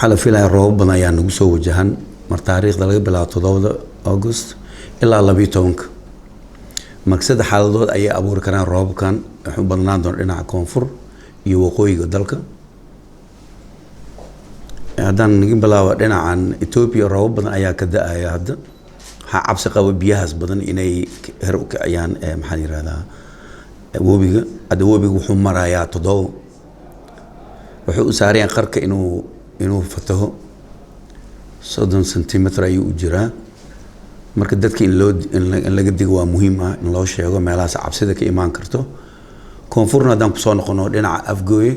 Waxaa la filayaa roobab badan ayaa nagu soo wajahan mar taariikhda laga bilaabo 7da August ilaa 12-ka. Marka saddex xaaladood ayay abuuri karaan roobabkan. Waxay u badnaan doona dhinaca koonfur iyo waqooyiga dalka. Haddaan naga bilaabo dhinacan Ethiopia, roobab badan ayaa ka da-aya hadda. Waxaa cabsi qaba biyahaas badan inay her u kiciyaan, maxaa la yihahdaa, webiga. Hadda webiga wuxuu marayaa 7, wuxuu u saarayaan qarka inuu fataho. 30 centimeter ayuu u jiraa. Marka dadka in loo in laga digo waa muhiim ah, in loo sheego meelahaas cabsida ka imaan karto. Koonfurna haddaan kusoo noqono, dhinaca Afgooye,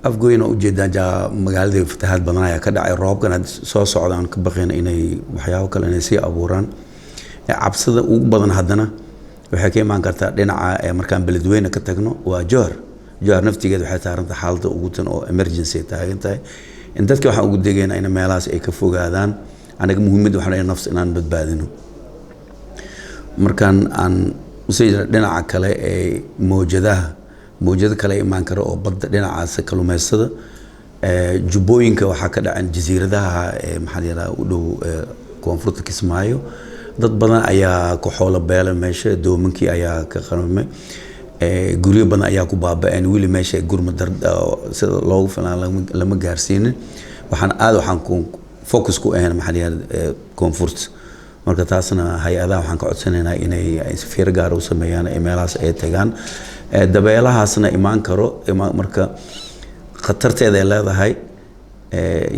Afgooyena ujeedaan jaa magaalada fatahaad badan ayaa ka dhacay. Roobkan hadda soo socdaan ka baqayna inay waxyaabo kale inay sii abuuraan. Cabsida ugu badan haddana waxay ka imaan kartaa dhinaca markaan Beledweyne ka tagno, waa Jowhar. Jowhar naftigeed waxay taarantahay xaaladda ugu tan oo emergency ay taagan tahay. In dadka waxaan ugu degaynaa in meelahaas ay ka fogaadaan. Anaga muhiimadda waxaan leeyahay nafs inaan badbaadino. Markaan aan usii dhinaca kale ee mawjadaha, mawjado kale imaan kara oo badda dhinacaas kalluumaystada, Jubbooyinka waxaa ka dhaceen jasiiradaha, maxaa la yidhahdaa, u dhow koonfurta Kismaayo. Dad badan ayaa ku xoolo beela meesha, doomankii ayaa ka qarmay, guryo badan ayaa ku baaba'een. Weli meesha gurma dar sida loogu filan lama gaarsiinin. Waxaan aad waxaan ku focus ku ahayn, maxaa la yidhahdaa, koonfurta. Marka taasna hay-adaha waxaan ka codsanaynaa inay fiiro gaar u sameeyaan ee meelahaas ay tagaan. Dabeelahaasna imaan karo. Marka khatarteeda ay leedahay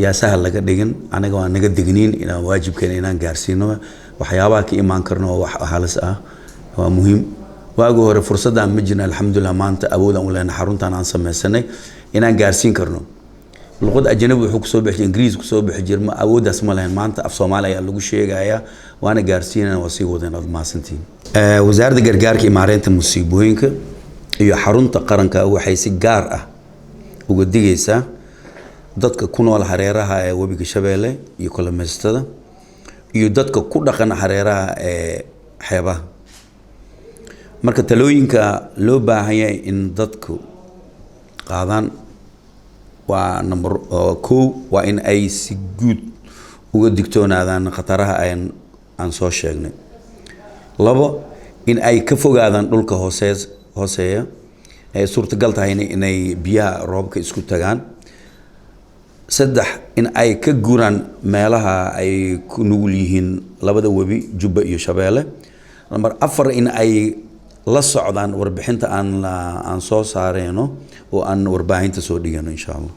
yaa sahal laga dhigin. Anaga waa naga digniin inaan waajibkeena inaan gaarsiino waxyaabaha ka imaan karno oo wax halis ah waa muhiim. Waagi hore fursadaan ma jirna. Alxamdulilah, maanta awoodaan u leenahay xaruntaan aan sameysanay inaan gaarsiin karno luqad ajnabi. Wuxuu kusoo bixi jiray Ingiriis, kusoo bixi jir, ma awooddaas ma lahayn. Maanta af Soomaali ayaa lagu sheegayaa, waana gaarsiinana, waa sii wadeen. Aad mahadsantihiin. Wasaaradda Gargaarka iyo Maareynta Musiibooyinka iyo xarunta qaranka waxay si gaar ah uga digaysaa dadka ku nool hareeraha ee webiga Shabeelle iyo kalluumaysatada iyo dadka ku dhaqan hareeraha ee xeebaha. Marka talooyinka loo baahan yahay in dadku qaadaan waa number 1, waa in ay si guud uga digtoonaadaan khataraha aan soo sheegnay. 2, in ay ka fogaadaan dhulka hooseeya ay suurtagal tahay inay biyaha roobka isku tagaan. 3, in ay ka guraan meelaha ay ku nugul yihiin labada webi, Jubba iyo Shabeelle. Number 4, in ay la socdaan warbixinta aan soo saareyno oo aan warbaahinta soo dhigano, insha Allah.